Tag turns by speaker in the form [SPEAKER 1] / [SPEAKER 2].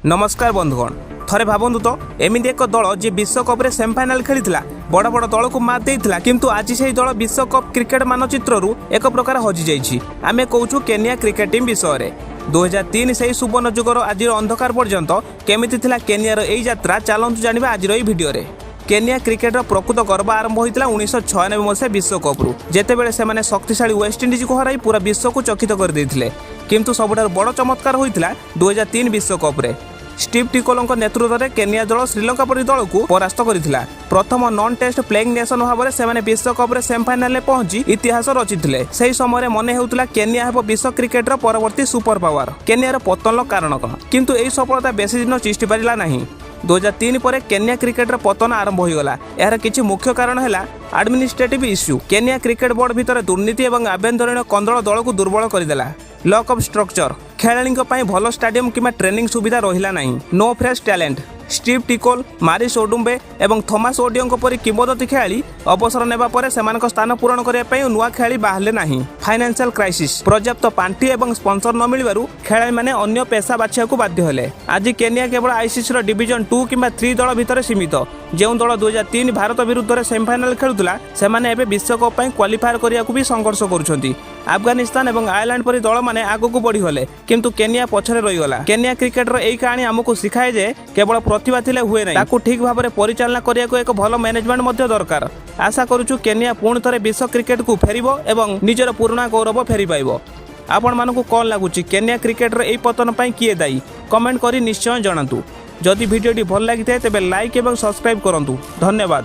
[SPEAKER 1] ନମସ୍କାର ବନ୍ଧୁଗଣ। ଥରେ ଭାବନ୍ତୁ ତ, ଏମିତି ଏକ ଦଳ ଯିଏ ବିଶ୍ୱକପ୍ରେ ସେମିଫାଇନାଲ ଖେଳିଥିଲା, ବଡ଼ ବଡ଼ ଦଳକୁ ମାତ୍ ଦେଇଥିଲା, କିନ୍ତୁ ଆଜି ସେହି ଦଳ ବିଶ୍ୱକପ୍ କ୍ରିକେଟ ମାନଚିତ୍ରରୁ ଏକ ପ୍ରକାର ହଜିଯାଇଛି। ଆମେ କହୁଛୁ କେନିଆ କ୍ରିକେଟ ଟିମ୍ ବିଷୟରେ। 2003 ସେହି ସୁବର୍ଣ୍ଣ ଯୁଗର ଆଜିର ଅନ୍ଧକାର ପର୍ଯ୍ୟନ୍ତ କେମିତି ଥିଲା କେନିଆର ଏଇ ଯାତ୍ରା, ଚାଲନ୍ତୁ ଜାଣିବା ଆଜିର ଏଇ ଭିଡ଼ିଓରେ। କେନିଆ କ୍ରିକେଟର ପ୍ରକୃତ ଗର୍ବ ଆରମ୍ଭ ହୋଇଥିଲା 1996 ମସିହା ବିଶ୍ୱକପ୍ରୁ, ଯେତେବେଳେ ସେମାନେ ଶକ୍ତିଶାଳୀ ୱେଷ୍ଟଇଣ୍ଡିଜକୁ ହରାଇ ପୁରା ବିଶ୍ୱକୁ ଚକିତ କରିଦେଇଥିଲେ। କିନ୍ତୁ ସବୁଠାରୁ ବଡ଼ ଚମତ୍କାର ହୋଇଥିଲା 2003 ବିଶ୍ୱକପ୍ରେ। ଷ୍ଟିଭ୍ ଟିକୋଲଙ୍କ ନେତୃତ୍ୱରେ କେନିଆ ଦଳ ଶ୍ରୀଲଙ୍କା ପରି ଦଳକୁ ପରାସ୍ତ କରିଥିଲା। ପ୍ରଥମ ନନ୍ ଟେଷ୍ଟ ପ୍ଲେଇଂ ନେସନ ଭାବରେ ସେମାନେ ବିଶ୍ୱକପ୍ରେ ସେମିଫାଇନାଲରେ ପହଞ୍ଚି ଇତିହାସ ରଚିଥିଲେ। ସେହି ସମୟରେ ମନେ ହେଉଥିଲା, କେନିଆ ହେବ ବିଶ୍ୱ କ୍ରିକେଟର ପରବର୍ତ୍ତୀ ସୁପର ପାୱାର। କେନିଆର ପତନର କାରଣ କ'ଣ? କିନ୍ତୁ ଏହି ସଫଳତା ବେଶୀ ଦିନ ତିଷ୍ଠି ପାରିଲା ନାହିଁ। 2003 ପରେ କେନିଆ କ୍ରିକେଟର ପତନ ଆରମ୍ଭ ହୋଇଗଲା। ଏହାର କିଛି ମୁଖ୍ୟ କାରଣ ହେଲା administrative issue. Kenya cricket board ଭିତରେ ଦୁର୍ନୀତି ଏବଂ ଆଭ୍ୟନ୍ତରୀଣ କନ୍ଦଳ ଦଳକୁ ଦୁର୍ବଳ କରିଦେଲା। Lack of structure. ଖେଳାଳିଙ୍କ ପାଇଁ ଭଲ ଷ୍ଟାଡିୟମ କିମ୍ବା ଟ୍ରେନିଂ ସୁବିଧା ରହିଲା ନାହିଁ। No fresh talent. ଷ୍ଟିଭ୍ ଟିକୋଲ, ମାରିସ୍ ଓଡୁମ୍ବେ ଏବଂ ଥମାସ ଓଡିଓଙ୍କ ପରି କିମ୍ବଦନ୍ତୀ ଖେଳାଳି ଅବସର ନେବା ପରେ ସେମାନଙ୍କ ସ୍ଥାନ ପୂରଣ କରିବା ପାଇଁ ନୂଆ ଖେଳାଳି ବାହାରିଲେ ନାହିଁ। Financial crisis. ପର୍ଯ୍ୟାପ୍ତ ପାଣ୍ଠି ଏବଂ ସ୍ପନ୍ସର ନ ମିଳିବାରୁ ଖେଳାଳିମାନେ ଅନ୍ୟ ପେସା ବାଛିବାକୁ ବାଧ୍ୟ ହେଲେ। ଆଜି କେନିଆ କେବଳ ଆଇସିସିର ଡିଭିଜନ 2 କିମ୍ବା 3 ଦଳ ଭିତରେ ସୀମିତ। ଯେଉଁ ଦଳ 2003 ଭାରତ ବିରୁଦ୍ଧରେ ସେମିଫାଇନାଲ ଖେଳୁଥିଲା, ସେମାନେ ଏବେ ବିଶ୍ୱକପ୍ ପାଇଁ କ୍ୱାଲିଫାୟାର କରିବାକୁ ବି ସଂଘର୍ଷ କରୁଛନ୍ତି। ଆଫଗାନିସ୍ତାନ ଏବଂ ଆୟାରଲାଣ୍ଡ ପରି ଦଳମାନେ ଆଗକୁ ବଢ଼ିଗଲେ, କିନ୍ତୁ କେନିଆ ପଛରେ ରହିଗଲା। କେନିଆ କ୍ରିକେଟର ଏହି କାହାଣୀ ଆମକୁ ଶିଖାଏ ଯେ କେବଳ ପ୍ରତିଭା ଥିଲେ ହୁଏ ନାହିଁ, ତାକୁ ଠିକ୍ ଭାବରେ ପରିଚାଳନା କରିବାକୁ ଏକ ଭଲ ମ୍ୟାନେଜମେଣ୍ଟ ମଧ୍ୟ ଦରକାର। ଆଶା କରୁଛୁ, କେନିଆ ପୁଣି ଥରେ ବିଶ୍ୱ କ୍ରିକେଟକୁ ଫେରିବ ଏବଂ ନିଜର ପୁରୁଣା ଗୌରବ ଫେରି ପାଇବ। ଆପଣମାନଙ୍କୁ କ'ଣ ଲାଗୁଛି, କେନିଆ କ୍ରିକେଟର ଏହି ପତନ ପାଇଁ କିଏ ଦାୟୀ? କମେଣ୍ଟ କରି ନିଶ୍ଚୟ ଜଣାନ୍ତୁ। ଯଦି ଭିଡ଼ିଓଟି ଭଲ ଲାଗିଥାଏ, ତେବେ ଲାଇକ୍ ଏବଂ ସବସ୍କ୍ରାଇବ୍ କରନ୍ତୁ। ଧନ୍ୟବାଦ।